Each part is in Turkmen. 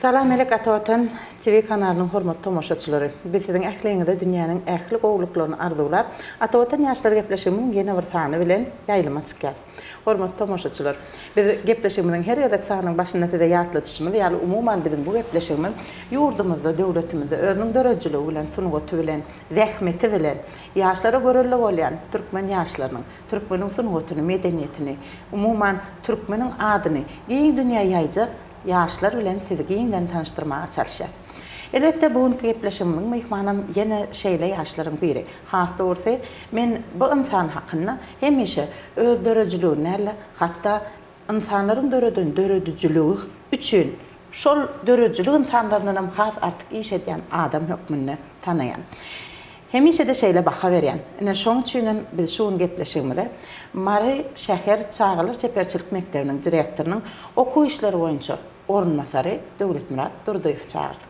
Salam Melek Ata Watan TV kanalynyň hormatly tomaşaçylary! Biz siziň ähliňize dünýäniň ähli gowulyklaryny arzuwlap, Ata Watan ýaşlar gepleşigimiziň ýene bir sany bilen ýaýlyma çykýas. Hormatly tomaşaçylar! Biz gepleşigimiziň her gezek sanyň başynda size ýatladyşymyz ýaly, umuman biziň bu gepleşigimiz ýurdumyzda, döwletimizde özüniň döredijiligi bilen, sungaty bilen, zähmeti bilen ýaşlara görelde bolýan türkmen ýaşlarynyň, türkmeniň sungatyny, medeniýetini, umuman türkmeniň adyny giň dünýä ýaýjak ýaşlar bilen sizi giňden tanyşdyrmaga çalyşýas. Elbetde, bu günki gepleşigimiziň myhmanam ýene şeýle ýaşlaryň biri. Has dogrusy, men bu ynsan hakynda hemişe öz döredijiligini däl-de, hatda ynsanlaryň döreden döredijiligi üçin şol döredijilik ynsanlaryndanam has artyk iş edýän adam hökmünde tanaýan. Hemişe-de şeýle baha berýän. Ine, şoň üçinem biz şu gün gepleşigimize Mary şäher çagalar çeperçilik mekdebiniň direktorynyň okuw işleri boýunça orunbasary Döwletmyrat Durdyýewi çagyrdyk.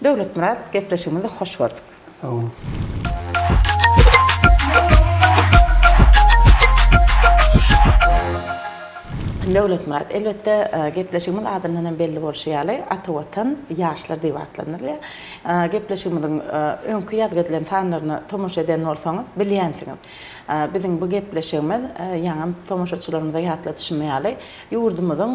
Döwletmyrat, gepleşigimizi hoş gördük. Sag boluň. Döwletmyrat, elbetde, gepleşigimiz adyndan hem belli bolşy ýaly, Ata Watan ýaşlar diýip atlandyrylýar. Gepleşigimiziň öňki ýazgy edilen sanlaryna tomaşa eden bolsaňyz, bilýänsiňiz. Biziň bu gepleşigimiz, ýaňam tomaşaçylarymyza ýatladyşym ýaly, ýurdumyzyň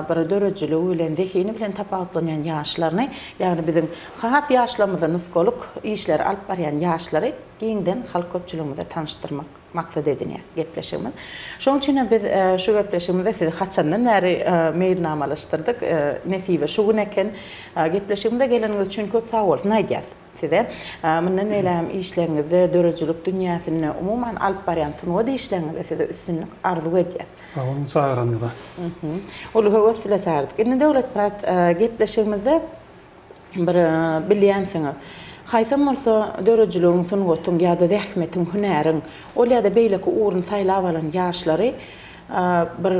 bir döredijiligi bilen, zehini bilen tapawutlanýan ýaşlaryny, ýagny biziň has ýaşlarymyza nusgalyk işleri alyp barýan ýaşlary giňden halk köpçüligimize tanyşdyrmak maksat edinýär gepleşigimiz. Şonuň üçin hem biz şu gepleşigimize sizi haçandan bäri meýilnamalaşdyrdyk. Nesibe şu gün eken. Gepleşigimize geleniňiz üçin köp sagbolsun aýdýas size. Mundan beýlägem işleriňizde, döredijilik dünýäsinde, umuman alyp barýan sungat işleriňizde size üstünlik arzuw edýäs. Sag boluň çagyranyňyza. Uly höwes bile çagyrdyk. Indi Döwletmyrat gepleşigimizde bir bilýänsiňiz, haýsam bolsa döredijiligiň, sungatyň ýa-da zähmetiň, hünäriň ol ýa-da beýleki ugruny saýlap alan ýaşlary bir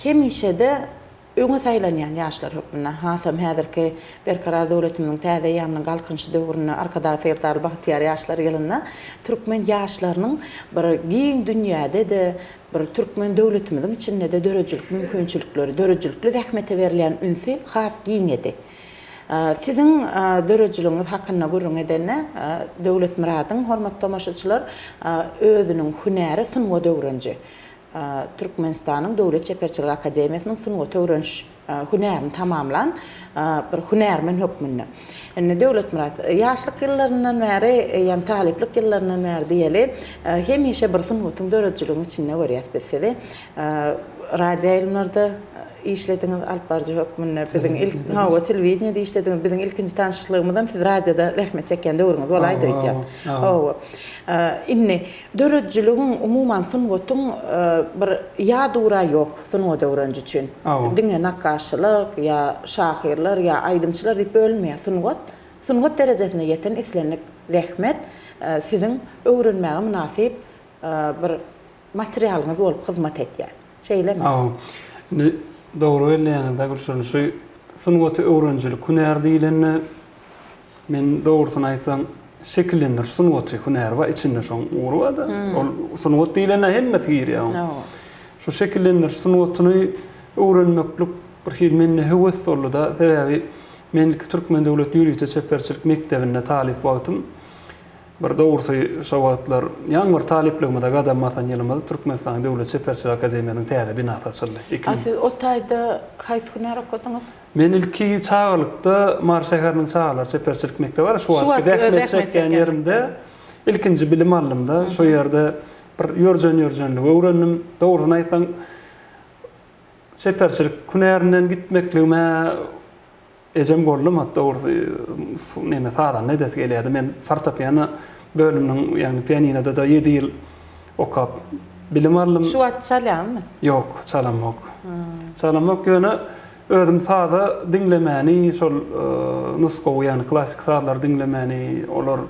hemişe-de öňe saýlanýan ýaşlar hökmünde, hasam häzirki Berkarar döwletimiziň täze eýýamynyň Galkynyşy döwründe, Arkadag Serdarly bagtyýar ýaşlar ýylynda türkmen ýaşlarynyň bir giň dünýäde-de, bir türkmen döwletimiziň içinde-de döredijilik mümkinçilikleri, döredijilikli zähmete berilýän ünsi has giňedi. Siziň döredijiligiňiz hakynda gürrüň edende, Döwletmyradyň, hormatly tomaşaçylar, özüniň hünäri sungat öwreniji. Türkmenistanyň Döwlet çeperçilik akademiýasynyň sungaty öwreniş hünärini tamamlan bir hünärmen hökmünde. Indi Döwletmyrat, ýaşlyk ýyllaryndan bäri, eýýäm talyplyk ýyllaryndan bäri diýeli, hemişe bir sungatyň, döredijiligiň içinde görýäs biz sizi. Radioýaýlymlarda işlediňiz alyp baryjy hökmünde. Biziň ilk, hawa, telewideniýede işlediňiz. Biziň ilkinji tanyşlygymyzam siz radioda zähmet çekýän döwrüňiz bolaýdy öýdýän. Hawa. Indi Döredijiligiň, umuman, sungatyň bir ýa-dura ýok sungat öwreniji üçin. Diňe nakgaşçylyk ýa şahyrlar ýa aýdymçylar diýip bölünmeýär. Sungat, sungat derejesine ýeten islendik zähmet siziň öwrenmäge mynasyp bir materialyňyz bolup hyzmat edýär. Şeýlemi? Hawa. Indi dogry belleýäňiz-dä, Gülşirin. Şu sungaty öwrenijilik hünär diýlende, Men dogrusyny aýtsaň, şekillendiriş sungaty hünäri bar, içinde şoň ugry bar-da. Ol sungat diýlende hemmesi girýär oň. Şu şekillendiriş sungatyny öwrenmeklik bir hili mende höwes boldy-da. Sebäbi men ilki Türkmen döwlet ýörite çeperçilik mekdebinde talyp wagtym bir dogrusy şo wagtlar ýaňy bir talyplygymyza gadam basan ýylymyz Türkmenistanyň Döwlet çeperçilik akademiýasynyň täze binasy açyldy. A siz o taýda haýsy hünär okadyňyz? Men ilki çagalykda Mary şäheriniň çagalar çeperçilik mekdebi bar, şu wagtky zähmet çekýän ýerimde ilkinji bilim aldym-da, şo ýerde bir ýörjen-ýörjenligi öwrendim. Dogrusyny aýtsaň, çeperçilik hünärinden gitmekligime ejem gollamady, dogrusy, neme, sazanda edesi gelýärdi. Men fortepiano bölüminiň, ýagny pianinoda-da ýedi ýyl okap bilim aldym. Şu wagt çalýaňmy? Ýok, çalamok. Çalamok, ýöne özüm saza diňlemäni, şol nusgawy, ýagny klassyk sazlary diňlemäni, olar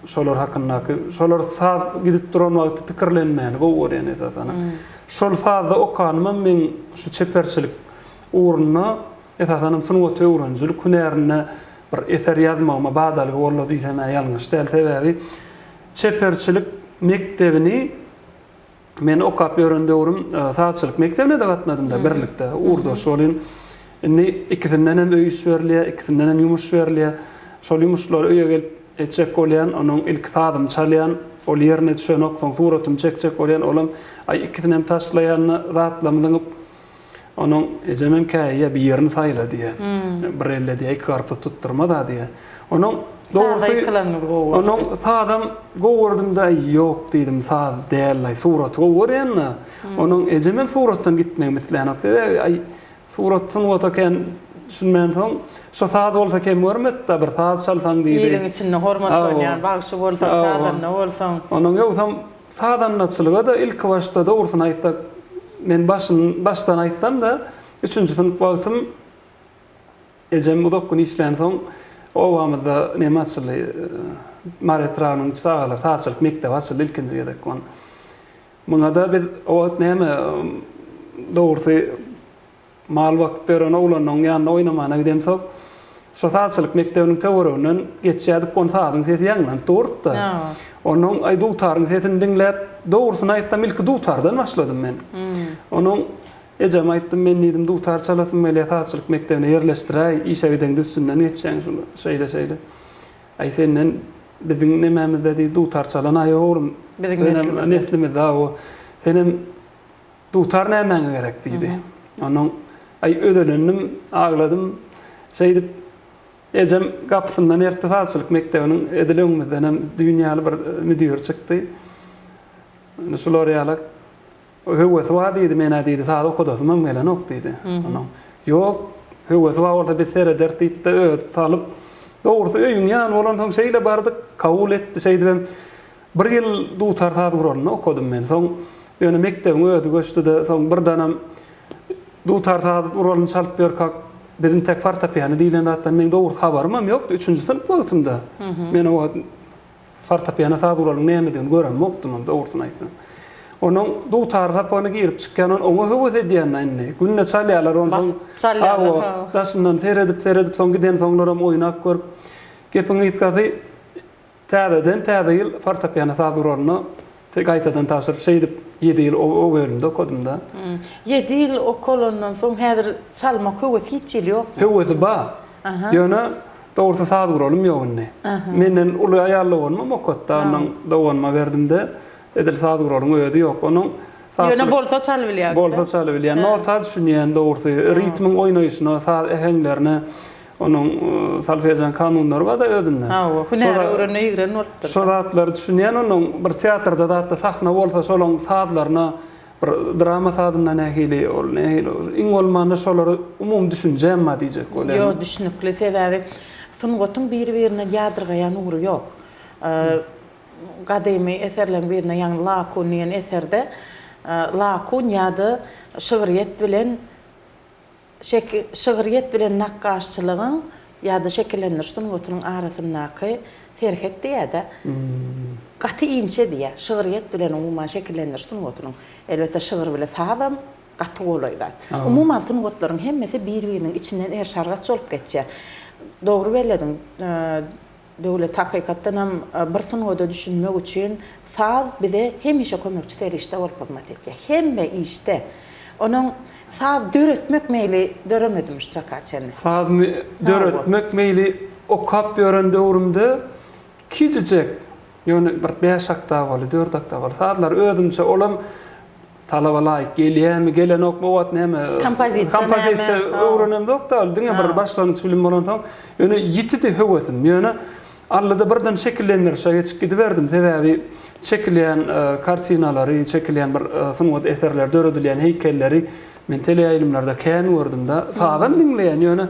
şolar hakyndaky, şolar saz gidip duran wagty pikirlenmäni gowy görýän esasanam. Şol sazda okanymam meň şu çeperçilik ugrunda, esasanam sungaty öwrenijilik hünärinde bir eser ýazmagyma badalga boldy diýsem-ä ýalňyş däl. Sebäbi Çeperçilik mekdebini men okap ýören döwrüm sazçylyk mekdebine-de gatnadym-da birlikde ugurdaş bolyn. Indi ikisinden hem öý iş berilýär, ikisinden hem ýumuş berilýär. Şol ýumuşlary öýe gelip etjek bolýan, onuň ilki sazyny çalýan, ol ýerine düşenok, soň suratyny çekjek bolýan, olam aý ikisini hem taşlaýan-da zatlamy zyňyp, onuň ejemem käýýär, birini saýla diýýär. Bir elde diýýär, iki garpyz tutdurmaz-a diýýär. Onuň Saza ýykylanyňyz gowy boldy. Onuň sazam gowy gördüm-de, aý ýok diýdim, saz däl-aý, suraty gowy görýän-de. Onuň ejemem suratdan gitmegimi islänok. Sebäbi aý Surat sungata kän düşünmänsoň, şo saz bolsa kem görmedi-de, bir saz çalsaň diýdi. Iliň içinde hormatlanýan bagşy bolsaň, sazanda bolsaň. Onuň ýogsam sazandaçylyga-da ilkibaşda dogrusyny aýtsak, men başyn başdan aýtsam-da, üçünji synp wagtym ejem uzak gün işlänsoň, obamyzda neme açyldy, Mary etrabynyň çagalar sazçylyk mekdebi açyldy ilkinji gezek. Muňa-da biz o wagt näme, dogrusy, mal bakyp ýören oglanlaryň ýanynda oýnamana gidemsok, şo sazçylyk mekdebiniň töwereginden geçýärdik, ony sazyň sesi ýaňlanyp durdy-da. Onuň, aý, dutaryň sesini diňläp, dogrusyny aýtsam, ilki dutardan başladym men. Onuň, ejeme aýtdym, men diýdim, dutar çalasym gelýär, sazçylyk mekdebine ýerleşdiräý, işe gideňde üstünden geçýäň şuny, şeýle-şeýle. Aý senden biziň nemämizde diý dutar çalan aý oglum. Biziň neslimizde. Neslimizde hawa. Senem dutar nämäňe gerek diýdi. Onnoň aý özelendim, agladym. Şeýdip ejem gapysyndan ertdi sazçylyk mekdebiniň edil öňümizdenem düýn ýaly bir müdiri çykdy. Indi şular ýalak Höwesi bar diýdi, men-ä diýdi, saz okadasymam gelenok diýdi. Onnoň, Ýok, höwesi bar bolsa biz serederis diýdi-de, özi salyp, dogrusy öýüň ýany bolansoň şeýle bardyk, kabul etdi, şeýdibem bir ýyl dutar saz guralynda okadym men. Soň ýöne mekdebiň özi göçdi-de, soň birdenem dutar saz guralyny çalyp ýörkäk, biz intäk fortepiano diýlen zatdan meň dogrusy habarymam ýokdy, üçünji synp wagtymda. Men o wagt Fortepiano saz guralyň nämedigini göremokdym hem dogrusyny aýtsam. Onuň dutar sapagyna girip çykýan ony oňa höwes edýän-dä indi. Günde çalýarlar onsoň. Basyp çalýarlar hawa. Daşyndan seredip seredip soň gidensoňlaram oýnap görüp. Gepiň gysgasy täzeden täze ýyl fortepiano saz guralyna gaýtadan tabşyryp şeýdip ýedi ýyl o bölümde okadym-da. Ýedi ýyl okalandan soň häzir çalmak höwesi hiç hili ýokmy? Höwesi bar. Ýöne Dogrusy saz guralym ýok indi. Menden uly aýal doganymam okatdy, ondan doganyma berdimde, edil saz guralyň özi ýok. Onuň Ýöne bolsa çalybilýär. Bolsa çalybilýär. Nota düşünýän dogrusy, ritmiň oýnaýşyna, saz äheňlerine, onuň solfežan kanunlary bar-da özünde. Hawa, hünär öwrenme ýigren bolupdyr. Şo zatlary düşünýän onuň bir teatrda zatda sahna bolsa şolaň sazlaryna Bir drama sazynda nähili ol nähili iň bolmanda şolara umumy düşünjäm bar diýjek bolýan. Ýok düşnükli sebäbi sungatyň biri birinden ýadyrgaýan ugry ýok. Gadymy eserleriň birinde ýagny Lakun diýen eserde Lakun ýa-da şygryýet bilen Şygryýet bilen nakgaşçylygyň ýa-da şekillendiriş sungatynyň arasyndaky serhet diýýär-de. Gaty inçe diýýär. Şygryýet bilen umuman şekillendiriş sungatynyň, elbetde şygyr bile sazam gaty golaý zat. Umuman sungatlaryň hemmesi bir-biriniň içinden eriş-argaç bolup geçýär. Dogry bellediň. Döwlet hakykatdanam bir sungata düşünmek üçin saz bize hemişe kömekçi serişde bolup hyzmat etýär. Hemme işde. Onuň saz döretmek meýli döremedimi şu çaka çenli? Saz döretmek meýli okap ýören döwrümde kiçijek, ýöne bir bäş oktawaly, dört oktawaly sazlary özümçe olam Talaba laýyk gelýärmi, gelenokmy, o wagt näme, kompozisiýa öwrenemzok-da, ol diňe bir başlangyç bilim bolansoň, ýöne ýitidi höwesim. Ýöne Allada birden şekillendirişe geçip gidiberdim. Sebäbi çekilýän kartinalary, çekilýän bir sungat eserleri, döredilýän heýkelleri men teleýaýlymlarda kän gördüm-de. Sazam diňleýän, ýöne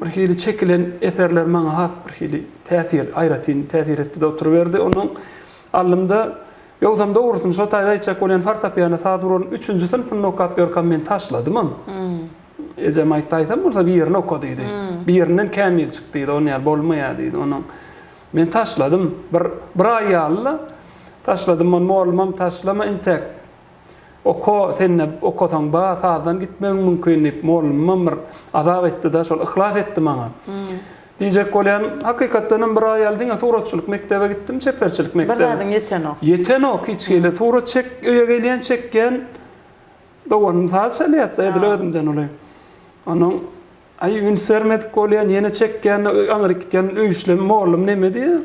bir hili çekilen eserler maňa has bir hili täsir, aýratyn täsir etdi-de oturyberdi. Onnoň allymda Ýogsam dogrusyny şo taýda aýtjak bolýan fortepiano saz guralyny üçünji synpynda okap ýörkäm men taşladymam. Ejem aýtdy aýtsam bolsa birini oka diýdi. Birinden kämil çyk diýdi on ýaly bolmaýar diýdi. Onuň men taşladym. Bir bir aý ýaly-la taşladym ony mollumam taşlama intäk oka sende okasaň ba sazdan gitmegiň mümkin diýip mollumam bir azap etdi-de şol yhlas etdi maňa. Diýjek bolýan, hakykatdanam bir aý ýaly diňe suratçylyk mekdebe gitdim, çeperçilik mekdebe. Bir zadyň ýetenok. Ýetenok hiç hili. Surat çek, öýe gelýän çekýän doganym saz çalýardy, edil özümden uly. Onuň. Aý, üns bermedik bolýan, ýene çekýän, aňryk gitýän öý işlem mollum neme diýýär.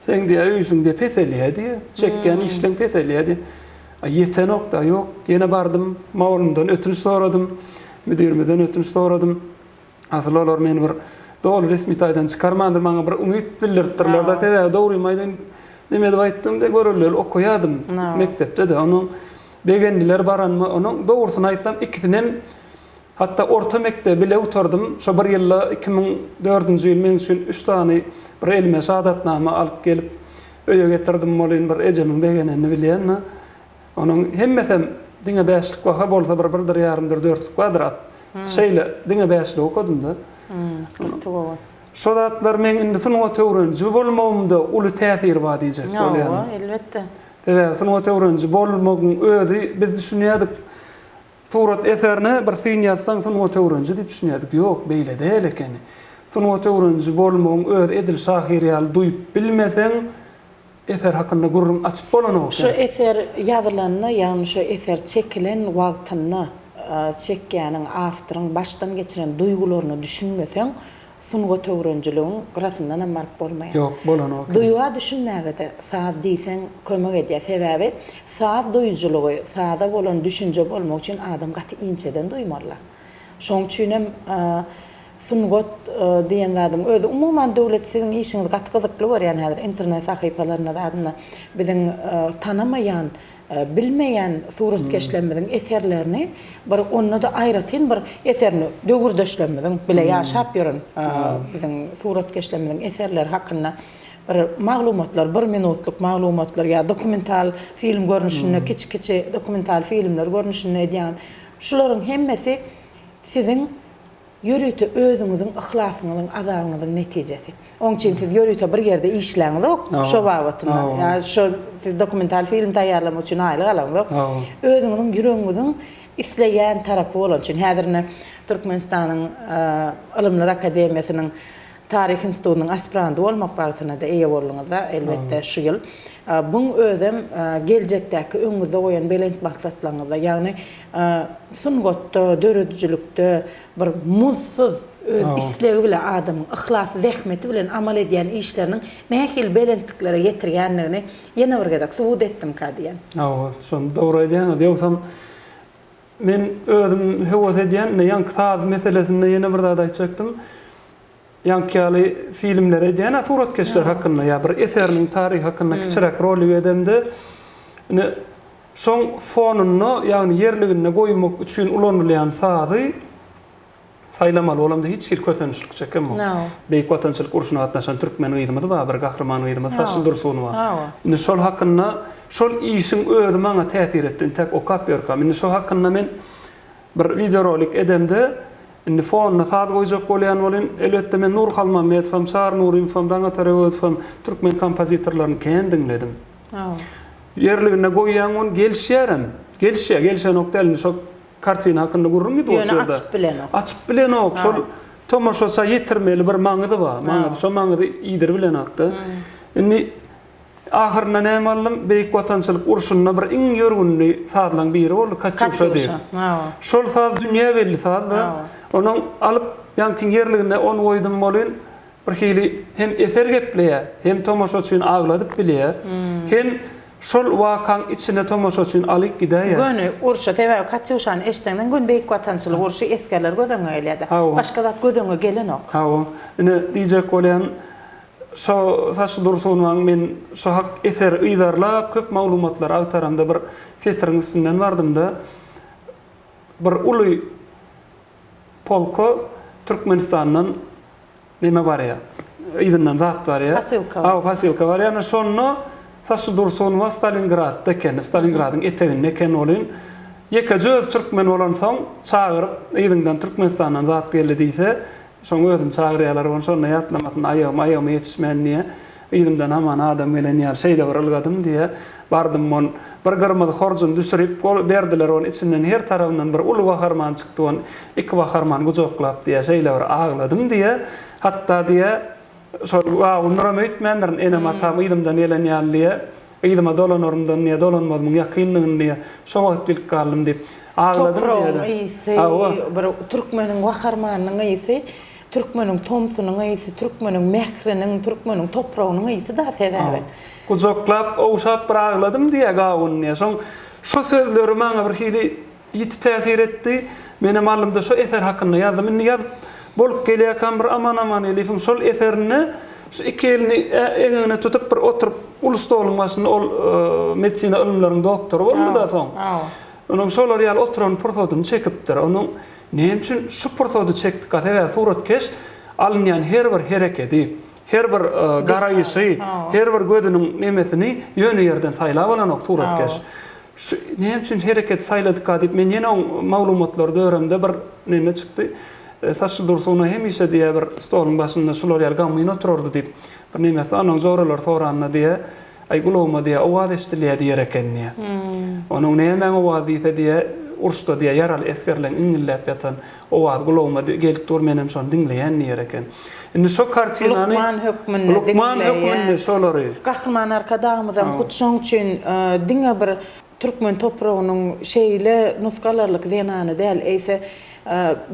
Seň diýýär, öý işiň diýýär, peselýär diýýär. Çekýän işleň peselýär diýýär. Aý, ýetenok-da, ýok. Ýene bardym, mollumdan ötünç soradym. Müdirimizden ötünç soradym. Asyl olar meni bir doly resmi taýdan çykarmandyr, maňa bir umyt bildiripdirler-de. Sebäbi dogrymy aýdaýyn, neme edip aýtdym-da, görelde okaýardym mekdepde-de. Onuň begendiler baranyma. Onuň dogrusyny aýtsam, ikisinem Hatda orta mekdebi bile gutardym. Şo bir ýylda 2004-nji ýyl meň üçin üç sany bir elime şahadatnama alyp gelip öýe getirdim welin bir ejemiň begenenini bilýän-de. Onuň hemmesem diňe bäşlik baha bolsa bir birdir ýarymdyr dörtlük bardyr at. Şeýle diňe bäşlik okadym-da. Gaty gowy. Şo zatlar meň indi sungat öwreniji bolmagymda uly täsiri bar diýjek bolýan. Hawa, elbetde. Sebäbi sungat öwreniji bolmagyň özi biz düşünýärdik. Surat eserine bir syn ýazsaň sungat öwreniji diýip düşünýärdik. Ýok, beýle däl ekeni. Sungat öwreniji bolmagyň özi edil şahyr ýaly duýup bilmeseň, eser hakynda gürrüň açyp bolanok Şu eken. eser ýazylanda, ýagny şu eser çekilen wagtynda çekýäniň, awtoryň başdan geçiren duýgularyna düşünmeseň, Sungat öwrenijiligiň gyrasyndanam baryp bolmaýar. Ýok, bolanok. Duýga düşünmäge-de saz diýseň kömek edýär. Sebäbi saz duýujylygy, saza bolan düşünje bolmak üçin adam gaty inçeden duýmaly. Şoň üçinem sungat diýen zadyň özi, umuman Döwlet siziň işiňizi gaty gyzykly görýän häzir internet sahypalarynda zadynda biziň tanamaýan Bilmeýän suratkeşlerimiziň eserlerini bir onda-da aýratyn bir eserini döwürdeşlerimiziň bile ýaşap ýören biziň suratkeşlerimiziň eserleri hakynda bir maglumatlar bir minutlyk maglumatlar ýa dokumental film görnüşinde kiçi-kiçi dokumental filmler görnüşinde edýäňiz. Şularyň hemmesi siziň Ýörite özüňiziň yhlasyňyzyň, azabyňyzyň netijesi. Oň üçin siz ýörite bir ýerde işläňzok şo babatynda. Ýa şo siz dokumental film taýýarlamak üçin aýlyk alaňzok. Özüňiziň ýüregiňiziň isleýän tarapy bolany üçin. Häzir ine Türkmenistanyň Ylymlar akademiýasynyň Taryh institutynyň aspiranty bolmak bagtyna-da eýe bolduňyz-da, elbetde, şu ýyl. Buň özem geljekdäki öňüňizde goýan belent maksatlaryňyzda, ýagny sungatda, döredijilikde bir muzdsuz öz islegi bilen adamyň yhlasy, zähmeti bilen amal edýän işleriniň nähili belentliklere ýetirýändigini ýene bir gezek subut etdimkä diýen. Hawa, şony dogry aýdýaňyz. Ýogsam men özüm höwes edýän, ine ýaňky saz meselesinde ýene bir zat aýtjakdym. Ýaňky ýaly filmler edýän-ä suratkeşler hakynda ýa bir eseriniň taryhy hakynda kiçiräk rolik edemde, ine Şoň fonunda, ýagny ýerliginde goýmak üçin ulanylýan sazy saýlamaly bolamda hiç hili kösençlik çekemok. Beýik Watançylyk urşuna gatnaşan türkmen gyzymyz bar, bir gahryman gyzymyz Saçly Dursunowa. Indi şol hakynda şol işiň özi maňa täsir etdi, intäk okap ýörkäm. Indi şo hakynda men bir wideorolik edemde, indi fonuna saz goýjak bolýan welin, elbetde men Nury Halmammedowam, Çary Nurymowam, Daňatar Öwezowam türkmen kompozitorlaryny kän diňledim. Ýerliginde goýýaň ony gelişýärem. Gelişýär, gelişenok däl. Indi şo kartina hakynda gürrüň gidip otyr-da. Ýöne açyp bilenok. Açyp bilenok. Şol tomaşaça ýetirmeli bir maňyzy bar. Maňyzy, şo maňyzy iýdirip bilenok-da. Indi ahyrynda näme aldym? Beýik Watançylyk urşunda bir iň ýörgünli sazlaň biri boldy, Katýuşa diýip. Şol saz dünýä belli saz-da. Onuň alyp, ýaňkyň ýerliginde ony goýdum welin, Bir hili hem eser gepleýär, hem tomaşaçyny agladyp bilýär, hem şol wakaň içine tomaşaçyny alyp gidäýýär. Göni urşa, sebäbi Katýuşany eşdeňden göni Beýik Watançylyk urşy esgerler göz öňüňe gelýär-de. Başga zat göz öňüňe gelenok. Hawa. Ine, diýjek bolýan, şo Saçly Dursunowaň men şo hak eseri yzarlap, köp maglumatlary agtaramda bir setiriň üstünden bardym-da, bir uly polka Türkmenistandan neme barýar. Yzyndan zat barýar. Posylka. Hawa, posylka barýar. Ine şonda Saçly Dursunowa Stalingradda eken, Stalingradyň eteginde eken welin, ýekeje özi türkmen bolansoň, çagyryp, yzyňdan Türkmenistandan zat geldi diýse, şoň özüni çagyrýarlar, ony şonda ýatlamasyn, aýagym aýagyma ýetişmän diýýär. Yzymdan hamana adam gelen ýaly şeýle bir ylgadym diýýär. Bardym on bir gyrmyzy horjun düşürip gol berdiler on içinden her tarabyndan bir uly waharman çykdy on iki waharman gujaklap diýýär şeýle bir agladym diýýär. Hatda diýýär şol wagyndyram öýtmändirin enem atam yzymdan gelen ýaly diýýär. Yzyma dolanarymdan diýýär, dolanmazymyň ýakyndygyny diýýär, şo wagt bilip galdym diýip, agladym diýýär. Topragyň ysy, bir türkmeniň waharmanynyň ysy, türkmeniň tomsunyň ysy, türkmeniň mähriniň, türkmeniň topragynyň ysy-da sebäbi. Gujaklap, ogşap bir agladym diýýär gawun diýýär. Şoň şo sözleri maňa bir hili Ýiti täsir etdi. Menem alnymda şo eser hakynda ýazdym. Indi ýazyp bolup gelýärkäm bir Aman Amaneliýewiň şol eserinde şu iki elini eňegine tutup bir oturyp uly stoluň başynda ol medisina ylymlaryň doktory boldy-da soň. Onuň şolar ýaly oturan pursadyny çekipdir. Onuň näme üçin şu pursady çekdika sebäbi suratkeş alynýan her bir herekedi, her bir garaýşy, her bir gözüniň nemesini ýöne ýerden saýlap alanok suratkeş. Şu näme üçin hereketi saýladyka diýip men ýene oň maglumatlary döremde bir neme çykdy. Saçly Dursun hemişe diýýär bir stoluň başynda şular ýaly gamgyn oturardy diýip. Bir nemesi onuň joralary soranda diýýär, aý gulagyma diýýär owaz eşidilýär diýer eken diýýär. Onuň nämäň owazy diýse diýýär, uruşda diýýär ýaraly esgerleň iňňilläp ýatan owazy gulagyma gelip dur menem şony diňleýän diýer eken. Indi şo kartinany Lukman hökmünde lukman hökmünde şolary. Gahryman Arkadagymyzam hut şoň üçin diňe bir türkmen topragynyň şeýle nusga alarlyk zenany däl, eýse,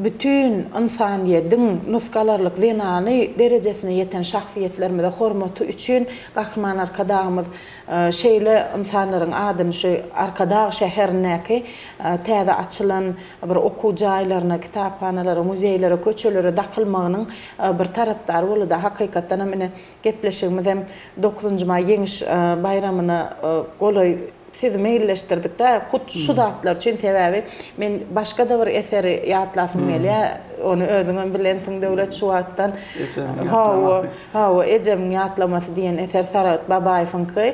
bütin ynsanyýediň nusga alarlyk zenany derejesine ýeten şahsyýetlerimize hormaty üçin Gahryman Arkadagymyz şeýle ynsanlaryň adyny şu Arkadag şäherindäki täze açylan bir okuw jaýlaryna, kitaphanalara, muzeýlere, köçelere dakylmagynyň bir tarapdary boldy-da. Hakykatdanam ine, gepleşigimizem dokuzynjy maý Ýeňiş baýramyna golaý sizi meýilleşdirdik-dä, hut şu zatlar üçin. Sebäbi men başga-da bir eseri ýatlasym gelýär, ony özüňem bilensiň Döwlet şu wagtdan. Ejemiň ýatlamasy. Hawa, Ejemiň ýatlamasy diýen eser Saragt Babaýewiňki.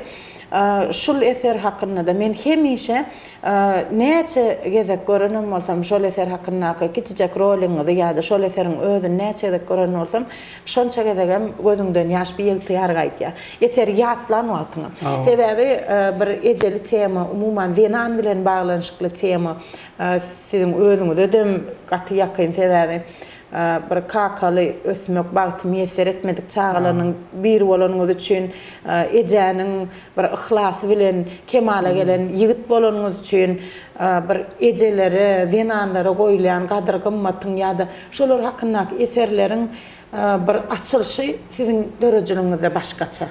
Şul eser hakynda-da men hemişe Näçe gezek görenem bolsam şol eser hakyndaky kiçijek roligiňizi ýa-da şol eseriň özüni näçe gezek gören bolsam, şonça gezegem gözüňden ýaş biygtyýar gaýdýar. Eseri ýatlan wagtyňam. Sebäbi bir ejeli tema, umuman zenan bilen baglanyşykly tema siziň özüňize-dem gaty ýakyn. Sebäbi bir kakaly ösmek bagty miýesser etmedik çagalarynyň biri bolanyňyz üçin ejäniň bir yhlasy bilen kemala gelen ýigit bolanyňyz üçin bir ejelere, zenanlara goýulýan gadyr-gymmatyň ýa-da şolar hakyndaky eserleriň bir açylyşy siziň döredijiligiňizde başgaça.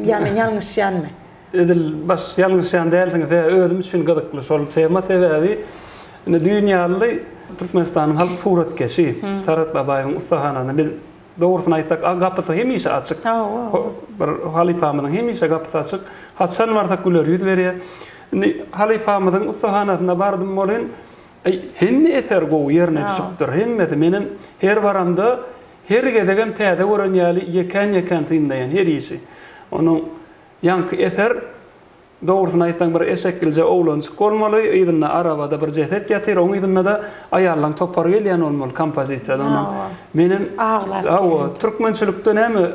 Ýa men ýalňyşýanmy? Edil baş ýalňyşýan dälsiňiz. Sebäbi özüm üçin gyzykly şol tema. Sebäbi indi düýn ýaly Türkmenistanyň halk suratkeşi Saragt Babaýewiň ussahanasyna biz Dogrusyny aýtsak, gapysy hemişe açyk. Bir halypamyzyň hemişe gapysy açyk. Haçan barsak güler ýüz berýär. Indi halypamyzyň ussahanasyna bardym welin, aý, hemme eser gowy ýerine düşüpdir. Hemmesi. Menem her baramda, her gezegem täze gören ýaly ýekän-ýekän synlaýan her işi. Onuň ýaňky eser Dogrusyny aýtsaň bir eşeklije oglanjyk bolmaly, yzynda arabada bir jeset ýatyr, oň yzynda-da aýallaň topary gelýän bolmaly kompozisiýada onuň. Menem Hawa, türkmençilikde näme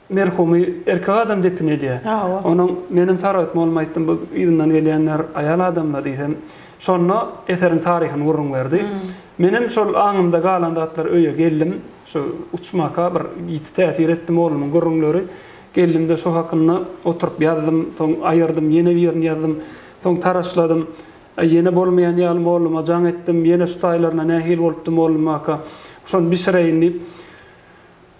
merhumy erkek adam depin edýär. Onuň menem Saragt molluma aýtdym, bu yzyndan gelýänler aýal adamla diýsem, şonda eseriň taryhyny gürrüň berdi. Menem şol aňymda galan zatlar öýe geldim, şu uçmaka bir ýiti täsir etdi mollumyň gürrüňleri. Geldim-de şo hakynda oturyp ýazdym, soň aýyrdym, ýene birini ýazdym, soň taraşladym. Aý, ýene bolmaýan ýaly molluma jaň etdim, ýene şu taýlaryna nähili bolupdy mollum aka, şony bişireýin diýip.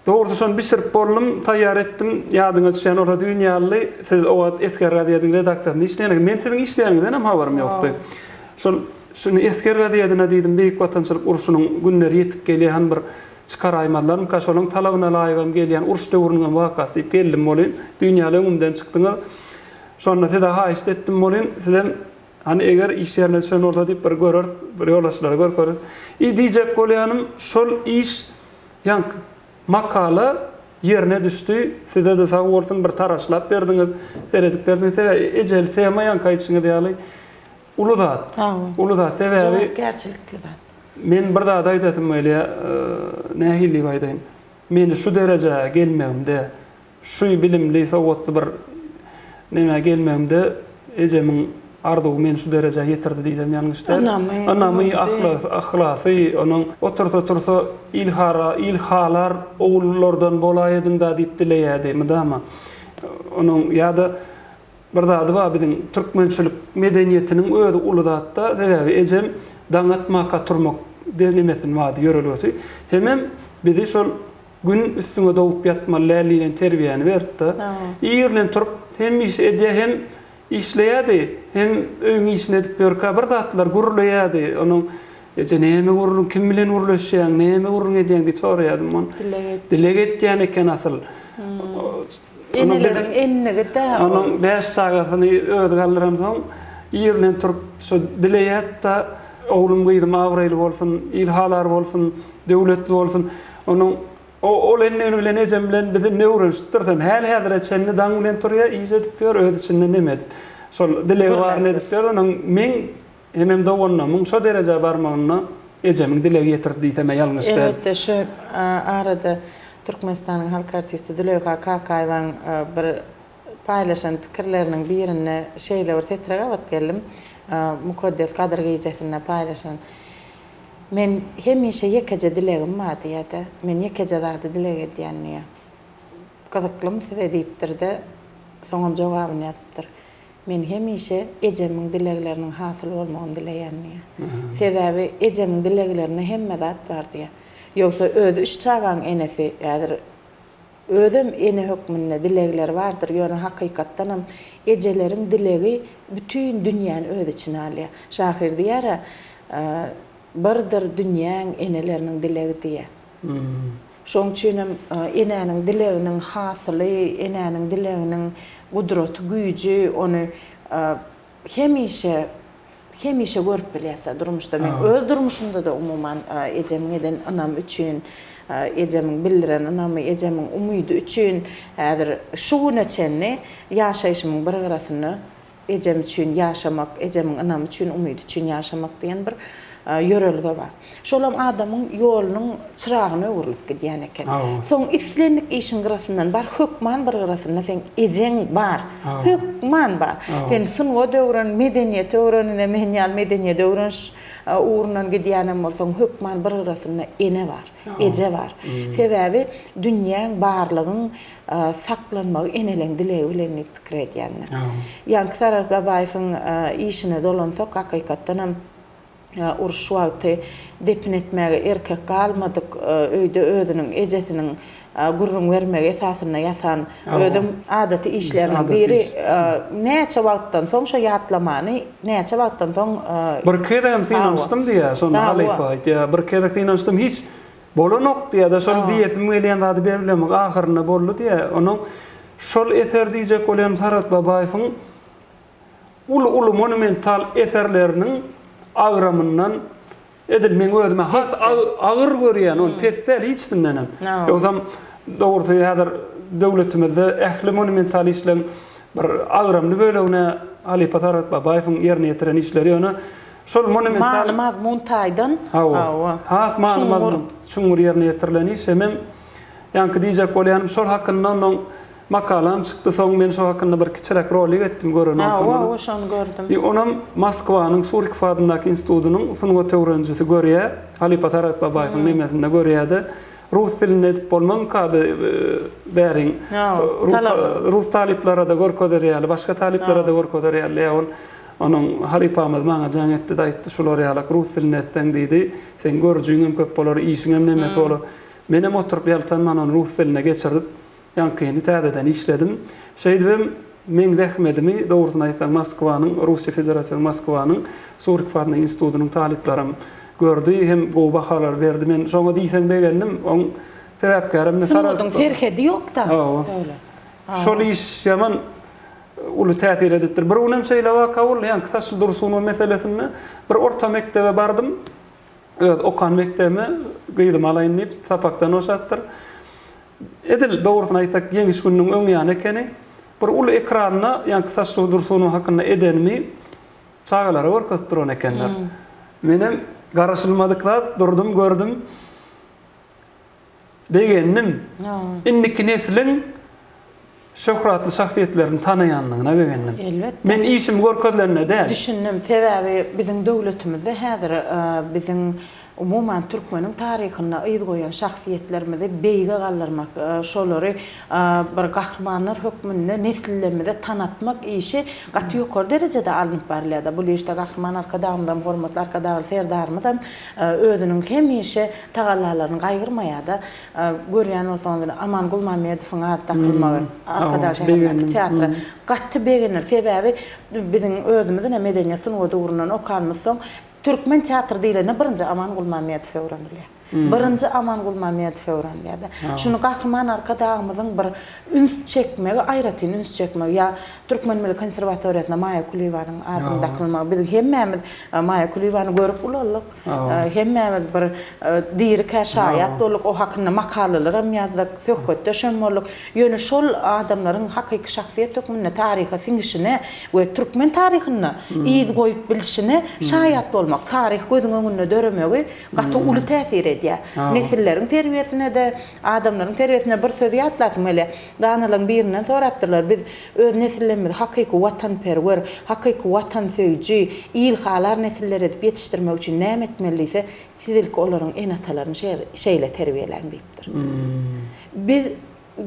Dogrusy şony bişirip boldum, taýýar etdim. Ýadyňa düşýän bolsa düýn ýaly, siz o wagt Esger gazetiniň redaksiýasynda işleýän eken. Men siziň işleýäniňizdenem habarym ýokdy. Şol şuny Esger gazetine diýdim, Beýik Watançylyk urşunyň günleri ýetip gelýär, hany bir Çykaraýmazlarmyka, şolaň talabyna laýygam gelýän uruş döwrüniňem wakasy diýip geldim welin, düýn ýaly öňümden çykdyňyz. Şonda size haýyşt etdim welin, sizem hany eger iş ýerine düşen bolsa diýip bir göreris, bir ýolbaşçylara görkezeris. I diýjek bolýanym, şol iş, ýaňky makala ýerine düşdi. Size-de sag bolsun, bir taraşlap berdiňiz, seredip berdiňiz. Sebäbi ejeli tema ýaňky aýdyşyňyz ýaly uly zat. Uly zat. Sebäbi Jogapkärçilikli zat. Men bir zat aýdasym gelýär, nähili diýip aýdaýyn, meni şu derejä gelmegimde, şu bilimli, sowatly bir nemä gelmegimde ejemiň arzuwy meni şu derejä ýetirdi diýsem ýalňyş däl. Ynamy, Ynamy, yhlasy, onuň otursa-tursa il hara, il halar ogullardan bolaýadyň-da diýip dileýärdi mydama. Onuň ýa-da. bir zady bar biziň türkmençilik medeniýetiniň özi uly zatda sebäbi ejem daň atmaka turmak nemesini bardy ýörelgesi hemem bizi şol gün üstüňe dogup ýatmaly däl diýlen terbiýäni beripdi. Ir bilen turup hem iş edýär hem işleýärdi hem öýüň işini edip ýörkä bir zatlar gürleýärdi onuň eje näme gürrüň kim bilen gürleşýäň näme gürrüň edýäň diýip soraýardym ony dileg etýän eken asyl. Eneleriň endigi-dä ol. Onuň bäş çagasyny özi galdyransoň, ir bilen turup şo dileýärdi-de, Oglum-gyzym abraýly bolsun, il halar bolsun, döwletli bolsun. Onuň ol endigini bilen ejem bilen biz indi öwrenişipdiris hem. Häli-häzire çenli daň bilen turýar, iş edip ýör, öz içinden neme edip. Şol dilegi baryny edip ýör. Onuň meň Hemem doganlarymyň şo derejä barmagynda ejemiň dilegi ýetirdi diýsem-ä ýalňyş däl. Elbetde, şu arada Türkmenistanyň halk artisti Züleýha Kakaýewaň bir paýlaşan pikirleriniň birinde şeýle bir setire gabat geldim. Mukaddes Gadyr gijesinde paýlaşan. Men hemişe ýekeje dilegim bar diýýär-de. Men ýekeje zady dileg edýän diýýär. Gyzyklymy size diýipdir-de, soňam jogabyny ýazypdyr. Men hemişe ejemiň dilegleriniň hasyl bolmagyny dileýän diýýär. Sebäbi ejemiň dileglerinde hemme zat bar diýýär. Ýogsa özi üç çagaň enesi, häzir özem ene hökmünde dilegleri bardyr, ýöne hakykatdanam ejeleriň dilegi bütin dünýäni öz içine alýar. Şahyr diýýär-ä, Birdir dünýäň eneleriniň dilegi diýýär. Şonuň üçinem enäniň dileginiň hasyly, enäniň dileginiň gudraty, güýji ony hemişe, hemişe görüp bilýäs-de durmuşda. Men öz durmuşymda-da umuman ejemiň eden ynamy üçin, ejemiň bildiren ynamy, ejemiň umydy üçin häzir şu güne çenli ýaşaýşymyň bir gyrasynda Ejem üçin ýaşamak, ejemiň ynamy üçin, umydy üçin ýaşamak diýen bir ýörelge bar. Şolam adamyň ýolunyň çyragyna öwrülip gidýän eken. Soň islendik işiň gyrasyndan bar, hökman bir gyrasynda seň ejeň bar. Hökman bar. Sen sungat öwren, medeniýet öwren, ine men ýaly medeniýet öwreniş ugrundan gidýänem bolsaň, hökman bir gyrasynda ene bar, eje bar. Sebäbi dünýäň, barlygyň saklanmagy eneleň dilegi bilen diýip pikir edýän. Ýaňky Saragt Babaýewiň işine dolansak, hakykatdanam uruş wagty depin etmäge erkek galmadyk öýde özüniň ejesiniň gürrüň bermegi esasynda ýasan özem adaty işleriniň biri näçe wagtdan soň şo ýatlamany näçe wagtdan soň Bir gezegem synanyşdym diýýär şonda halypa aýtýar bir gezek synanyşdym hiç Bolanok diýýär-de, şol diýesim gelýän zady beribilemok, ahyrynda boldy diýýär. Onuň şol eser diýjek bolýanym Saragt Babaýewiň uly-uly monumental eserleriniň agramyndan edil meň özüme has agyr görýän, ony pes däl hiçsindenem. Ýogsam dogrusy häzir döwletimizde ähli monumental işleň bir agramly bölegine halypa Saragt Babaýewiň ýerine ýetiren işleri ýöne Şol monumental Many-mazmun taýdan, hawa, has many-mazmun çuňňur ýerine ýetirilen iş. Hemem ýaňky diýjek bolýanym şol hakynda onuň makalam çykdy, soň men şo hakynda bir kiçiräk rolik etdim gören bolsaň ony. Hawa, şony gördüm. I onam Moskwanyň Surikow adyndaky institutynyň sungat öwrenijisi görýär, halypa Saragt Babaýewiň nemesinde görýär-de, rus dilinde edip bolmazmyka bi bäriň rus talyplara-da görkezer ýaly, başga talyplara-da görkezer ýaly diýýär ol. Onuň halypamyz maňa jaň etdi-de aýtdy, şular ýalak rus dilinde etseň diýdi, seň görüjiňem köp bolar, işiňem nemesi bolar. Menem oturyp ýaltanman ony rus diline geçirip, ýaňkyny täzeden işledim. Şeýdibem meň zähmedimi, dogrusyny aýtsaň, Moskwanyň, Russiýa Federasiýasynyň Moskwanyň Surikow adyndaky institutynyň talyplaram gördi hem gowy bahalar berdi. Men şoňa diýseň begendim. Oň sebäpkärem Sungatyň serhedi ýok-da. Hawa. Şol iş ýaman uly täsir edipdir. Bir günem şeýle waka boldy, ýaňky Saçly Dursunow meselesinde bir orta mekdebe bardym. Öz okan mekdebime gyzymy alaýyn diýip, sapakdan boşapdyr. Edil dogrusyny aýtsak, Ýeňiş gününiň öň ýany ekeni. Bir uly ekranda ýaňky Saçly Dursunow hakynda edenimi çagalara görkezip duran ekenler. Menem garaşylmadyk zat, durdum, gördüm. Begendim. Indiki nesliň şöhratly şahsyýetlerini tanaýanlygyna begendim. Elbetde. Men işim görkezilende däl. Düşündim. Sebäbi biziň döwletimizde häzir biziň. Umuman, türkmeniň taryhynda yz goýan şahsyýetlerimizi beýige galdyrmak, şolary bir gahrymanlar hökmünde nesillerimize tanatmak işi gaty ýokary derejede alnyp barylýar-da. Bu işde Gahryman Arkadagymyzam, hormatly Arkadagly Serdarymyzam özüniň hemişe tagallalaryny gaýgyrmaýar-da. Görýän bolsaňyz, ine, Aman Gulmammedowyň ady dakylmagy Arkadag şäherindäki teatra gaty begenir. Sebäbi biziň özümiz ine medeniýet sungat ugrundan okanymyzsoň, Türkmen teatry diýlende birinji Aman Gulmammedow öwrenilýär. Birinji Aman Gulmammedow öwrenilýär-de. Şuny Gahryman Arkadagymyzyň bir üns çekmegi, aýratyn üns çekmegi ýa Türkmen milli konserwatoriýasyna Maýa Kulyýewanyň adynyň dakylmagy. Biz hemmämiz Maýa Kulyýewany görüp ulaldyk. Hemmämiz bir dirikä şaýat bolduk, o hakynda makalalaram ýazdyk, söhbetdeşem bolduk. Ýöne şol adamlaryň hakyky şahsyýet hökmünde taryha siňişine we türkmen taryhynda yz goýup bilşine şaýat bolmak, taryh gözüň öňünde döremegi gaty uly täsir edýär. Nesilleriň terbiýesine-de, adamlaryň terbiýesine bir sözi ýatlasym gelýär. Danalaryň birinden sorapdyrlar, biz öz nesillerimizi hakyky watanperwer, hakyky watansöýüji, ilhalar nesiller edip ýetişdirmek üçin näme etmeli diýse, siz ilki olaryň ene-atalaryny şeýle terbiýeläň diýipdir. Biz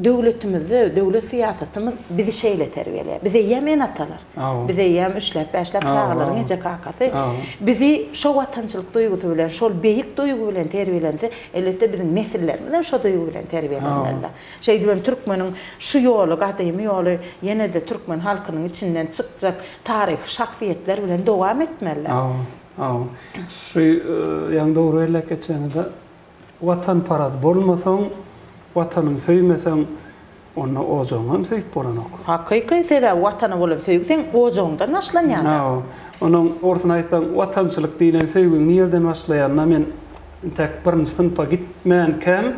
döwletimizde, döwlet syýasatymyz bizi şeýle terbiýeleýär. Biz eýýäm ene-atalar. Biz eýýäm üçläp-bäşläp çagalaryň eje-kakasy. Bizi şo watançylyk duýgusy bilen, şol beýik duýgy bilen terbiýelense, elbetde biziň nesillerimiz hem şo duýgy bilen terbiýelenmelidir. Şeýdibem türkmeniň şu ýoly, gadymy ýoly ýene-de türkmen halkynyň içinden çykjak taryhy şahsyýetler bilen dowam etmelidir. Hawa, hawa. Şu ýaňy dogry belläp geçýäňiz-de, Watanparaz bolmasaň, Watanyňy söýmeseň, onda ojagyňam söýüp bolanok. Hakyky, sebäbi Watana bolan söýgi seň ojagyňdan başlanýar-da. Hawa. Onuň dogrusyny aýtsaň, watançylyk diýlen söýgiň nirden başlaýanyna men entäk birinji synpa gitmänkäm,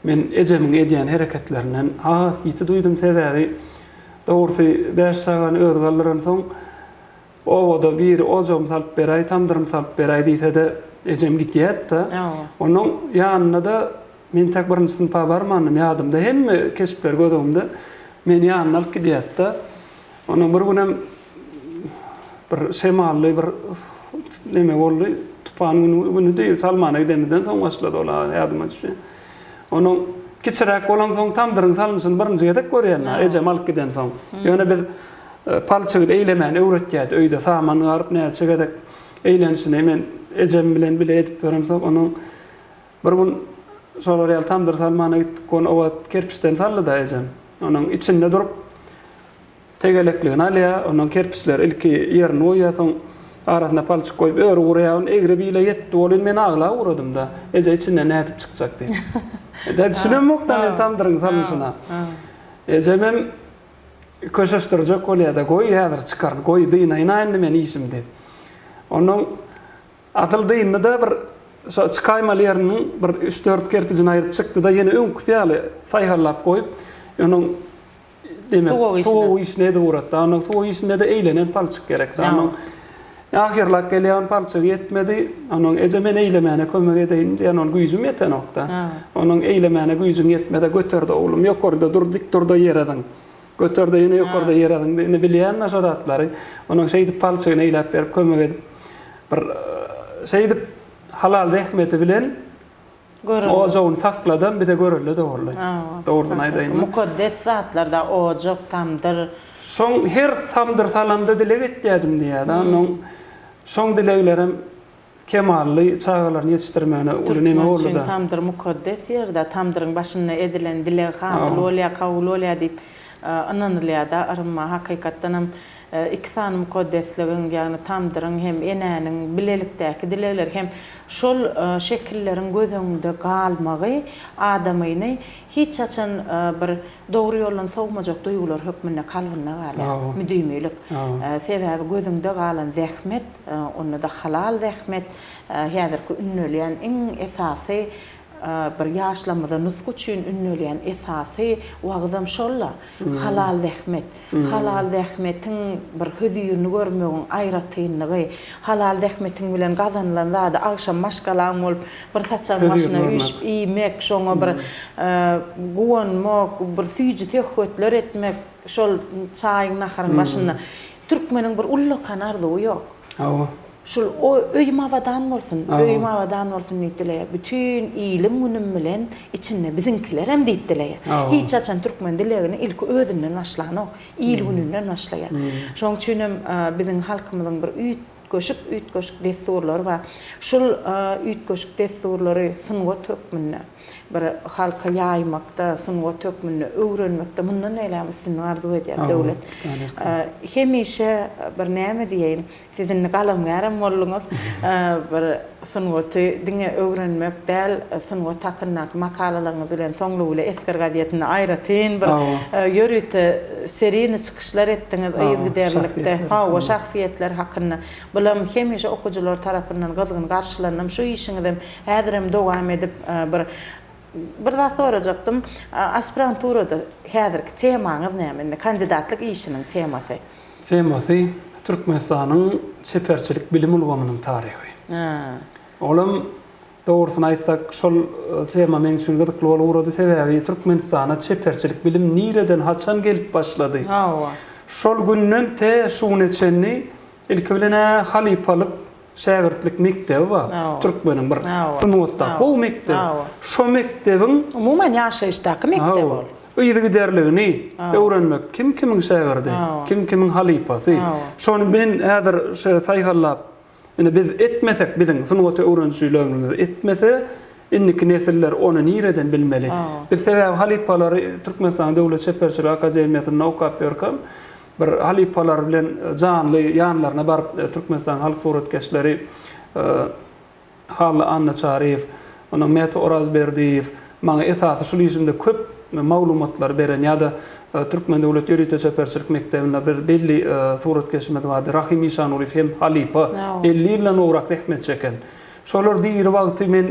men ejemiň edýän hereketlerinden has ýiti duýdum. Sebäbi, dogrusy, bäş çagany özi galdyransoň, Obada biri ojagymy salyp beräý, tamdyrymy salyp beräý diýse-de, ejem gidýärdi-de. Onuň ýanynda-da men entäk birinji synpa barmandym, ýadymda hemme keşpler göz öňümde. Meni ýanyna alyp gidýärdi-de. Ondan bir günem bir şemally bir neme boldy, tupan günüdi, salmana gidenimizden soň başlady ol, ýadyma düşýär. Onuň kiçiräk bolamsoň tamdyryň salnyşyny birinji gezek görýän-ä, ejem alyp gidensoň. Ýöne biz Palçygy eýlemäni öwretýärdi. Öýde saman garyp näçe gezek eýlenişini men ejem bilen bile edip ýöremsoň, onuň bir gün şolar ýaly tamdyr salmana gitdik, ony o wagt kerpiçden saldy-da ejem. Onuň içinde durup tegelekligini alýar, ondan kerpiçleri ilki ýerine goýýar, soň arasyna palçyk goýup öri gurýar, ony egri bile ýetdi welin men aglap ugradym-da, eje içinden nädip çykjak diýip. Ede düşünemok-da men tamdyryň salnyşyna. Ejemem Köşeşdirjek bolýa-da, goý häzir çykaryn, goý dynaýyn-a indi men işimi diýip. Onnoň asyl dyndy-da bir şo çykaýmaly ýeriniň bir üç-dört kerpijini aýryp çykdy-da, ýene öňküsi ýaly saýhallap goýup, onuň demek, suwag işini edip ugratdy. Onnoň suwag işinde-de eýlenen palçyk gerekdi. Onnoň ahyrlap gelýän palçygy ýetmedi. Onnoň eje men eýlemäne kömek edeýin diýen, ol güýjüm ýetenok-da. Onuň eýlemäne güýjüň ýetmese, göter-de oglum, ýokarda dur, dik dur-da ýere zyň. Göter-de ýene ýokarda ýere zyň. Indi bilýän-dä şo zatlary. Onuň şeýdip palçygyny eýläp berip, kömek edip, bir şeýdip halal zähmeti bilen ojagyny sakladam, bize görelde-de boldy. Dogrusyny aýdaýyn. Mukaddes zatlar-da, ojak, tamdyr. Şoň her tamdyr salamda dileg etýädim diýýär-de. Onuň şoň dileglerem Kemally çagalaryny ýetişdirmegine uly neme Türkmen üçin boldy-da. tamdyr mukaddes ýerde, tamdyryň başynda edilen dileg hasyl bolýar, kabul bolýar diýip ynanylýar-da, yrymma. Hakykatdanam, iki sany mukaddesligiň, ýagny tamdyryň hem enäniň bilelikdäki dilegleri hem şol şekilleriň göz öňünde galmagy adamyny hiç haçan bir dogry ýoldan sowmajak duýgular hökmünde kalbynda galýar, müdimilik. Sebäbi gözüňde galan zähmet, Onda-da halal zähmet häzirki ündelýän iň esasy bir ýaşlarymyza nusga üçin ündelýän esasy wagyzam şol-da. Halal zähmet. Halal zähmetiň bir hözirini görmegiň aýratynlygy, halal zähmetiň bilen gazanylan zady agşam maşgalaň bolup bir saçagyň başyna üýşüp iýmek, şoňa bir guwanmak, bir süýji söhbetler etmek şol çaýyň, naharyň başynda. Türkmeniň bir ullakan arzuwy ýok. Hawa. Şul o öýüm abadan bolsun, öýüm abadan bolsun diýip dileýär. Bütin ilim-günüm bilen içinde biziňkilerem diýip dileýär. Hiç haçan türkmen dilegini ilki özünden başlanok, il-gününden başlaýar. Şonuň üçinem biziň halkymyzyň bir üýtgeşik-üýtgeşik dessurlary bar. Şul üýtgeşik dessurlary sungat hökmünde bir halka ýaýmakda, sungat hökmünde öwrenmekde mundan beýlägem üstünlik arzuw edýäris Döwlet. Hemişe bir näme diýeýin, Siz indi galamgärem bolduňyz. Bir sungaty diňe öwrenmek däl, sungat hakyndaky makalalaryňyz bilen soňlugy bile Esger gazetinde aýratyn bir ýörite serini çykyşlar etdiňiz yzygiderlilikde. Hawa, şahsyýetler hakynda. Bulam hemişe okyjylar tarapyndan gyzgyn garşylandym. Şu işiňizem häzirem dowam edip bir Bir zat sorajakdym. Aspiranturada häzirki temaňyz näme indi? Kandidatlyk işiniň temasy? Temasy, Türkmenistanyň çeperçilik bilim ulgamynyň taryhy. Olam, dogrusyny aýtsak, şol tema meň üçin gyzykly bolup ugrady. Sebäbi Türkmenistana çeperçilik bilim nireden, haçan gelip başlady? Şol günden te şu güne çenli ilki bilen-ä halypalyk Şägirtlik mekdebi bar. Türkmeniň bir sungatdaky gowy mekdebi. Şo mekdebiň. Umuman ýaşaýyşdaky mekdep ol. Yzygiderligini öwrenmek. Kim kimiň şägirdi? Kim kimiň halypasy? Şony men häzir saýhallap, indi biz etmesek, biziň sungaty öwrenijilerimiz etmese, indiki nesiller ony nireden bilmeli? Biz sebäbi halypalary Türkmenistanyň Döwlet çeperçilik akademiýasynda okap ýörkäm, Bir halypalar bilen janly ýanlaryna baryp Türkmenistanyň halk suratkeşleri Hally Annaçaryýew, ondan Mäti Orazberdiýew maňa esasy şul işimde köp maglumatlary beren ýa-da Türkmen döwlet ýörite çeperçilik mekdebinde bir belli suratkeşimiz bardy Rahym Işangulyýew hem halypa 50 ýyldan gowrak zähmet çeken. Şolar diri wagty men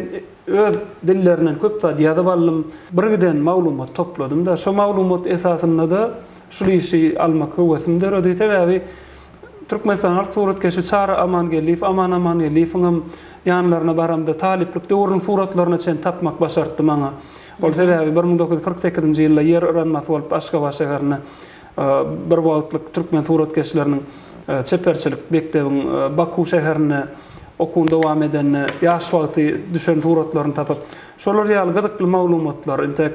öz dillerinden köp zat ýazyp aldym. Birgiden maglumat topladym-da, şo maglumat esasynda-da Şul işi almak höwesim döredi. Sebäbi Türkmenistanyň halk suratkeşi Çary Amangeldiýew, Aman Amangeldiýewiňem ýanlaryna baramda talyplyk döwrüniň suratlaryna çenli tapmak başartdy maňa. Ol sebäbi 1948-nji ýylda ýer yranmasy bolup Aşgabat şäherinde bir wagtlyk türkmen suratkeşleriniň çeperçilik mekdebiň Baku şäherinde okuwyny dowam edende ýaş wagty düşen suratlaryny tapyp, şolar ýaly gyzykly maglumatlar entek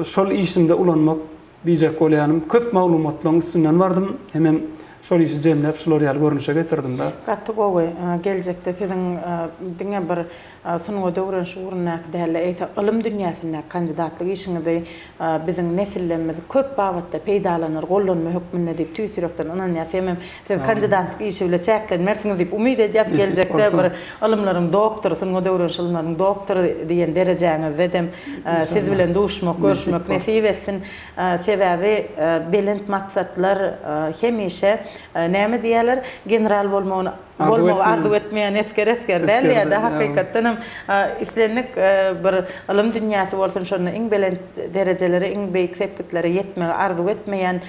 Şol işimde ulanmak diýjek bolýanym, köp maglumatlaryň üstünden bardym, hemem şol işi jemläp şular ýaly görnüşe getirdim-de. Gaty gowy. Geljekde siziň diňe bir sungat öwreniş ugrundaky däl-de, eýse ylym dünýäsindäki kandidatlyk işiňizi biziň nesillerimiz köp babatda peýdalanar, gollanma hökmünde diýip tüýs ýürekden ynanýas. Hemem siz kandidatlyk işi bile çäklenmersiňiz diýip umyt edýäs. Geljekde bir Ylymlaryň doktory, sungat öwreniş ylymlarynyň doktory diýen derejäňizdedem siz bilen duşmak, görüşmek nesip etsin. Sebäbi belent maksatlar hemişe näme diýýärler, general bolmagyny bolmagy arzuw etmeýän esger esger däl diýýär-de, hakykatdan hem islendik bir ylym dünýäsi bolsun, şonda iň belent derejelere, iň beýik sepgitlere ýetmegi arzuw etmeýän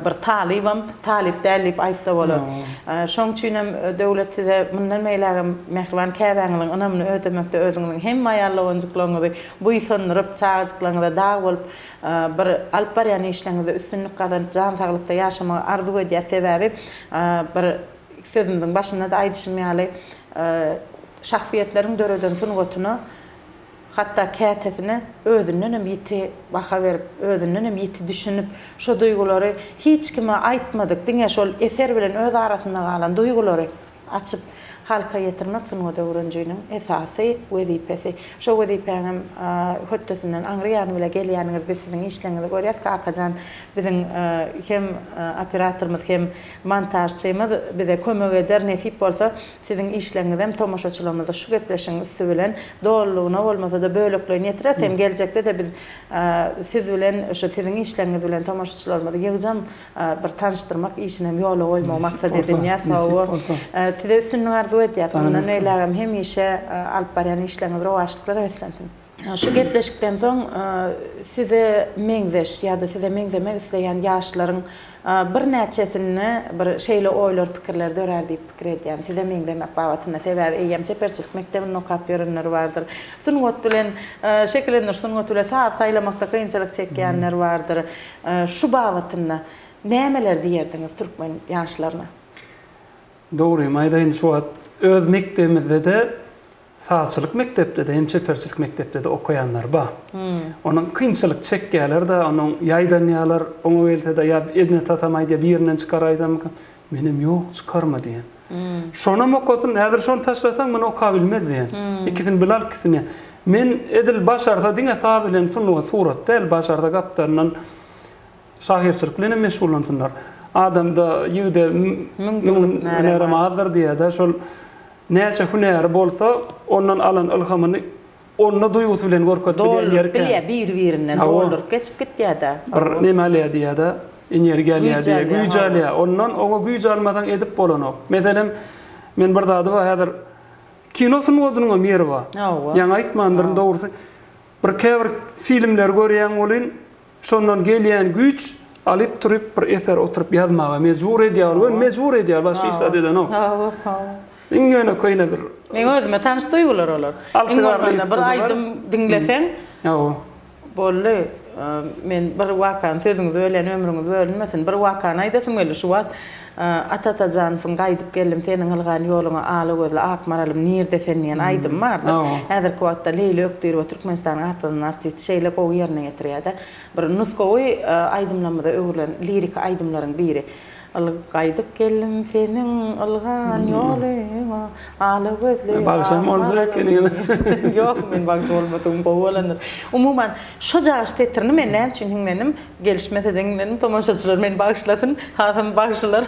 Bir talybam talyp däl diýip aýtsa bolar. Şoň üçinem Döwlet size mundan beýlägem mähriban käbäňiziň ynamyny ödemekde özüňiziň hemme aýal-doganjyklaryňyzy buýsandyryp, çagajyklaryňyza dag bolup bir alyp barýan işleriňizde üstünlik gazanyp jan saglykda ýaşamagy arzuw edýäs. Sebäbi bir sözümiziň başynda-da aýdyşym ýaly şahsyýetleriň döreden sungatyna Hatda kätesine özündenem ýiti baha berip, özündenem ýiti düşünip, şo duýgulary hiç kime aýtmadyk, diňe şol eser bilen öz arasynda galan duýgulary açyp, halka ýetirmek sungat öwrenijiniň esasy wezipesi. Şo wezipäňem hötdesinden aňry ýany bile gelýäniňiz biz siziň işleriňizi görýäs. Kakajan biziň hem operatorymyz, hem montažçymyz bize kömek eder, nesip bolsa Siziň işleriňizem tomaşaçylarymyza şu gepleşigiň üsti bilen dolulygyna bolmasa-da bölekleýin ýetireris hem geljekde-de biz siz bilen şu siziň işleriňiz bilen tomaşaçylarymyzy ýygjam bir tanyşdyrmak işini hem ýola goýmagy maksat edinýäs. Hawa. Size üstünlik arzuw edýäs. Mundan beýlägem hemişe alyp barýan işleriňiz rowaçlyklara beslensin. Şu gepleşikden soň size meňzeş ýa-da size meňzemek isleýän ýaşlaryň birnäçesinde bir şeýle oýlar, pikirler dörär diýip pikir edýän. Size meňzemek babatynda. Sebäbi eýýäm çeperçilik mekdebinde okap ýörenler bardyr. Sungat bilen, şekillendiriş sungaty bilen saz saýlamakda kynçylyk çekýänler bardyr. Şu babatynda nämeler diýerdiňiz türkmen ýaşlaryna? Dogrymy aýdaýyn, şu wagt öz mekdebimizde-de, sazçylyk mekdepde-de hem çeperçilik mekdepde-de okaýanlar bar. Onuň kynçylyk çekýärler-de, onuň ýaýdanýarlar, oňa gelse-de ýa ene-atasam aýdýar, birinden çykaraýsamyka? Menem ýok, çykarma diýen. Şonam okasyn, häzir şony taşlasaň, muny okabilmez diýen. Ikisini bile alyp gitsin diýen. Men edil başarsa diňe saz bilen sungat, surat däl, başarsa gapdalyndan Şahyrçylyk bilenem meşgullansynlar. Adamda, ýigide müň hünärem azdyr diýýär-de, şol näçe hünäri bolsa, ondan alan ylhamyny onda duýgusy bilen görkezip bilýän ýeri kän. Dolduryp bilýär, bir-birinden dolduryp geçip gitýär-de. Bir neme alýar diýýär-de, energiýa alýar diýýär, güýç alýar. Ondan oňa güýç almasaň edip bolanok. Meselem, men bir zady bar, häzir kino sungatynyňam ýeri bar. Ýaňy aýtmandyryn dogrusy. Bir käbir filmleri görýäň welin, Şondan gelýän güýç alyp turyp bir eser oturyp ýazmaga mejbur edýär ol göni mejbur edýär başga hiç zat edenok. Hawa hawa. Iň ýönekeýine bir. Meň özüme tanyş duýgular olar. Iň bolmanda bir aýdym diňleseň. Hawa. Boldy. Men bir wakany sözüňizi bölýän ömrüňiz bölünmesin. Bir wakany aýdasym geldi şu wagt. Ata Atajanowyň Gaýdyp geldim seniň ylgan ýoluňa ala gözli ak maralym nirde sen diýen aýdymy bardyr. Häzirki wagtda Leýli Ökdirowa Türkmenistanyň at gazanan artisti şeýle gowy ýerine ýetirýär-de. Bir nusgawy aýdymlarymyza öwrülen liriki aýdymlaryň biri. Gaýdyp geldim seniň ylgan ýoluňa ala gözli ak Bagşam boljak ekeniňiz. Ýok, men bagşy bolmadygym gowy bolandyr. Umuman, şo jagyş setirini men näme üçin hiňlendim? Gelişmese diňledim, tomaşaçylar meni bagyşlasyn, hasam bagşylar.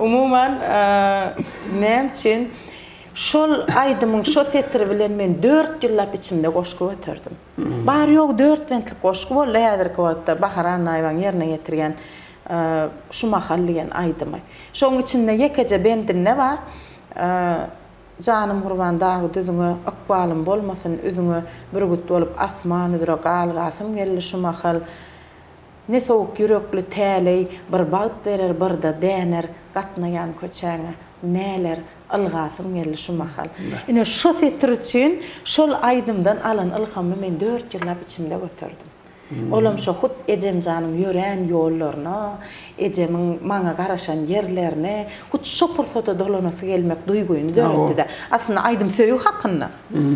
Umuman, näme üçin şol aýdymyň şo setiri bilen men dört ýyllap içimde goşgy göterdim. Bary-ýogy dört bentlik goşgy boldy häzirki wagtda Bahar Annaýewanyň ýerine ýetirýän Şu mahal diýen aýdymy. Şoň içinde ýekeje bendinde bar. Janym gurban dagy-düzüňe, Ykbalym bolmasyn üzüňe, Bürgüt bolup asman üzre Galgasym geldi şu mahal. Ne sowuk ýürekli täleý Bir bagt berer, bir-de däner, Gatnaýan köçäňe, näler, Ylgasym geldi şu mahal. Ine, şo setir üçin şol aýdymdan alan ylhamymy men dört ýyllap içimde göterdim. Olam şo hut ejemjanyň ýörän ýollaryna, ejemiň maňa garaşan ýerlerine, hut şo pursata dolanasy gelmek duýgyny döretdi-de. Aslynda aýdym söýgi hakynda.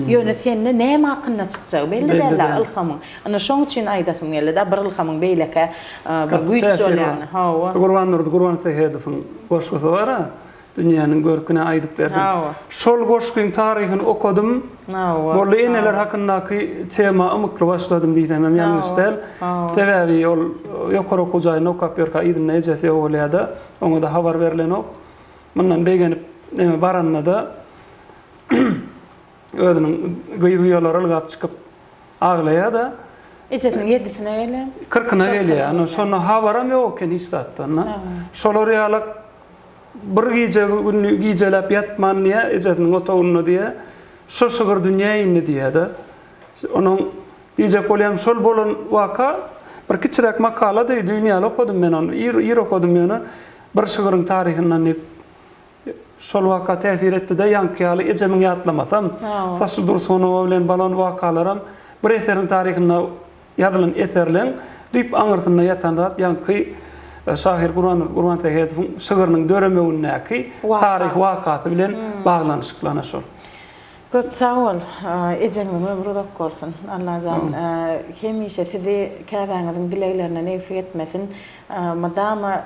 Ýöne sende näme hakynda çykjagy belli däl-ä ylhamyň. Ine şoň üçin aýdasym geldi-de, bir ylhamyň beýlekä bir güýç bolýany. Hawa. Gurbandurdy Gurbansähedowyň goşgusy bar-a. Dünýäniň görküne aýdyp berdim. Hawa. Şol goşgyň taryhyny okadym. Hawa. Boldy eneler hakyndaky tema ymykly başladym diýsem hem ýalňyş däl. Hawa. Sebäbi ol ýokary okuw jaýynda okap ýörkä yzynda ejesi ýogalýada, oňada habar berlenok. Mundan begenip neme baranda-da özüniň gyz uýalary ylgap çykyp aglaýada. Ejesiniň ýedisine gelýär. Kyrkyna gelýär. Ana şonda habaram ýok eken hiç zatdan. Şolar ýalak Bir gije gündi gijeläp ýatman diýýär, ejesiniň otagynda diýýär, şo şygyr dünýä indi diýýär-de. Onuň diýjek bolýanym şol bolan waka bir kiçiräk makalady, düýn ýaly okadym men ony, ir ir okadym ýöne bir şygyryň taryhyndan diýip şol waka täsir etdi-de, ýaňky ýaly ejemiň ýatlamasam, Saçly Dursunowa bilen bolan wakalaram bir eseriň taryhynda Ýazylan eserleň düýp aňyrsynda ýatan zat ýaňky şahyr Gurbandurdy Gurbansähedowyň şygrynyň döremegindäki taryhy wakasy bilen baglanyşyklana şol. Köp sag bol. Ejeňiziň ömri uzak bolsun. Allajan hemişe sizi käbäňiziň dileglerinden egsik etmesin. Mydama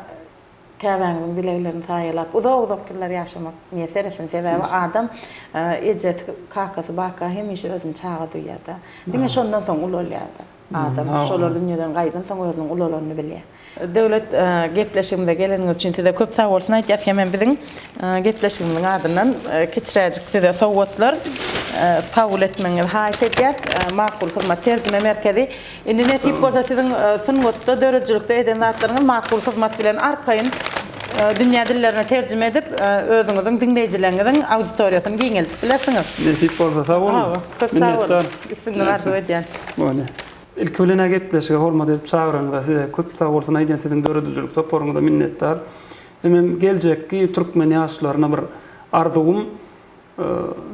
Käbäňiziň dileglerini saýalap, uzak-uzak ýyllar ýaşamak miýesser etsin. Sebäbi adam ejesi, kakasy barka hemişe özüni çaga duýýar-da. Diňe şondan soň ulalýar-da. Adam şolar dünýeden gaýdansoň özüniň ulalanyny bilýär. Döwlet, gepleşigimize geleniňiz üçin size köp sag bolsun aýtýas. Hemem biziň gepleşigimiziň adyndan kiçiräjik size sowgatlar kabul etmegiňizi haýyş edýäs. Makul Hyzmat terjime merkezi Indi nesip bolsa siziň sungatda, döredijilikde eden zatlaryňyz Makul Hyzmat bilen arkaýyn dünýä dillerine terjime edip, özüňiziň diňleýjileriňiziň auditoriýasyny giňeldip bilersiňiz. Nesip bolsa sag boluň. Hawa, köp sag boluň. Üstünlik arzuw edýän. Bolýar. Ilki bilen-ä gepleşige hormat edip çagyranyňyza size köp sag bolsun aýdýan siziň döredijilik toparyňyza minnetdar. Hemem geljekki türkmen ýaşlaryna bir arzuwym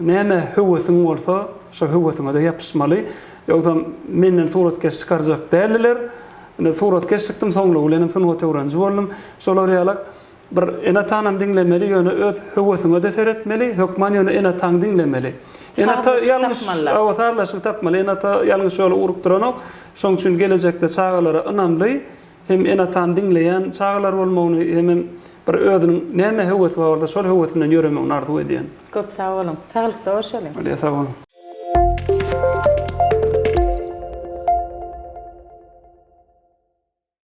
Näme höwesiň bolsa, şo höwesiňe-de ýapyşmaly. Ýogsam menden suratkeş çykarjak däldiler. Ine, suratkeş çykdym, soňlugy bilenem sungat öwreniji boldum. Şolar ýalak. Bir ene-atanam diňlemeli, ýöne öz höwesiňe-de seretmeli, hökman ýöne ene-ataňy diňlemeli. Ene-ata ýalňyş, hawa, sazlaşygy tapmaly. Ene-ata ýalňyş ýola ugrukdyranok. Şonuň üçin gelejekde çagalara ynamly, hem ene-atany diňleýän çagalar bolmagyny, hemem bir özüniň nämä höwesi bar bolsa, şol höwesinden ýöremegini arzuw edýän. Köp sag boluň. Saglykda görşeliň. Bolýar, sag boluň.